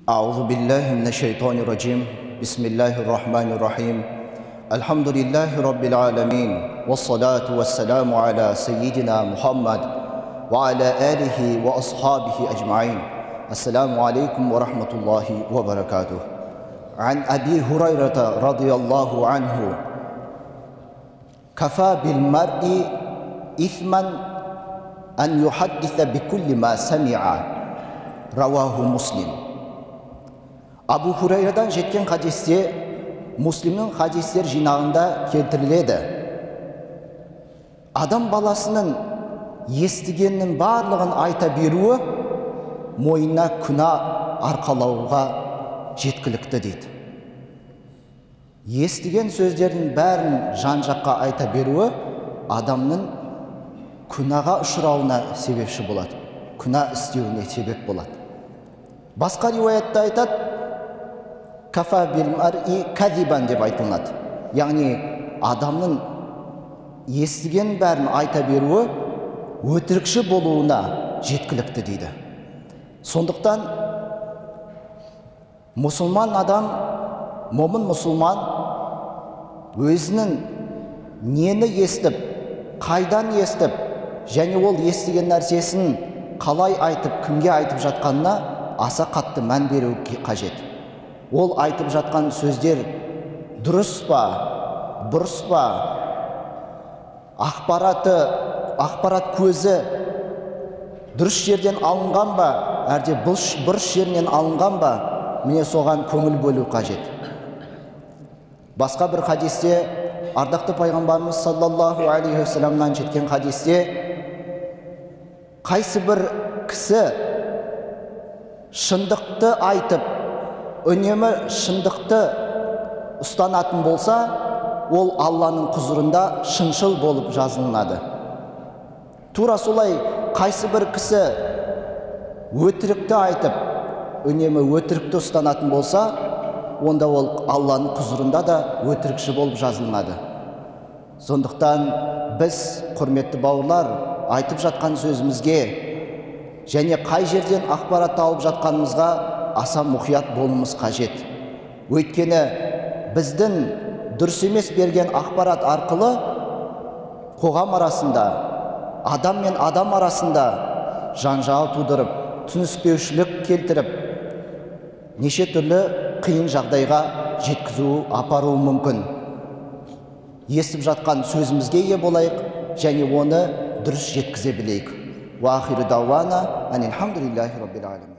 أعوذ بالله من الشيطان الرجيم. بسم الله الرحمن الرحيم. الحمد لله رب العالمين، والصلاة والسلام على سيدنا محمد وعلى آله وأصحابه أجمعين. السلام عليكم ورحمة الله وبركاته. عن أبي هريرة رضي الله عنه: كفى بالمرء إثما أن يحدث بكل ما سمع. رواه مسلم. Абу Хурайрадан жеткен хадисте, Муслимнің хадистер жинағында келтіріледі. Адам баласының естігеннің барлығын айта беруі мойнына күнә арқалауға жеткілікті дейді. Естіген сөздердің бәрін жан-жаққа айта беруі адамның күнәға ұшырауына себепші болады, күнә істеуіне себеп болады. Басқа риуаятта айтады: кафа бил мар'i кадибан деп айтылады. Яғни адамның естіген бәрін айта беруі өтірікші болуына жеткілікті дейді. Сондықтан мұсылман адам, момын мұсылман өзінің нені естіп, қайдан естіп, және ол естіген нәрсесін қалай айтып, кімге айтып жатқанына аса қатты мән беру қажет. Ол айтып жатқан сөздер дұрыс па, бұрыс па, ақпарат көзі дұрыс жерден алынған ба, әлде бұрыс жерінен алынған ба, міне соған көңіл бөлу қажет. Басқа бір хадисте, ардақты пайғамбарымыз саллаллаху алейхи уассаламнан жеткен хадисте, қайсы бір кісі шындықты айтып, үнемі шындықты ұстанатын болса, ол Алланың құзырында шыншыл болып жазылынады. Тура солай қайсы бір кісі өтірікті айтып, үнемі өтірікті ұстанатын болса, онда ол Алланың құзырында да өтірікші болып жазылынады. Сондықтан біз, құрметті бауырлар, айтып жатқан сөзімізге және қай жерден ақпарат алып жатқанымызға аса мұқият болуымыз қажет. Өйткені біздің дұрыс емес берген ақпарат арқылы қоғам арасында, адам мен адам арасында жанжал тудырып, түсініспеушілік келтіріп, неше түрлі қиын жағдайға жеткізу, апаруы мүмкін. Естіп жатқан сөзімізге ие болайық және оны дұрыс жеткізе білейік. Уа ахиру дауана анилхамдулиллахи раббил аламин.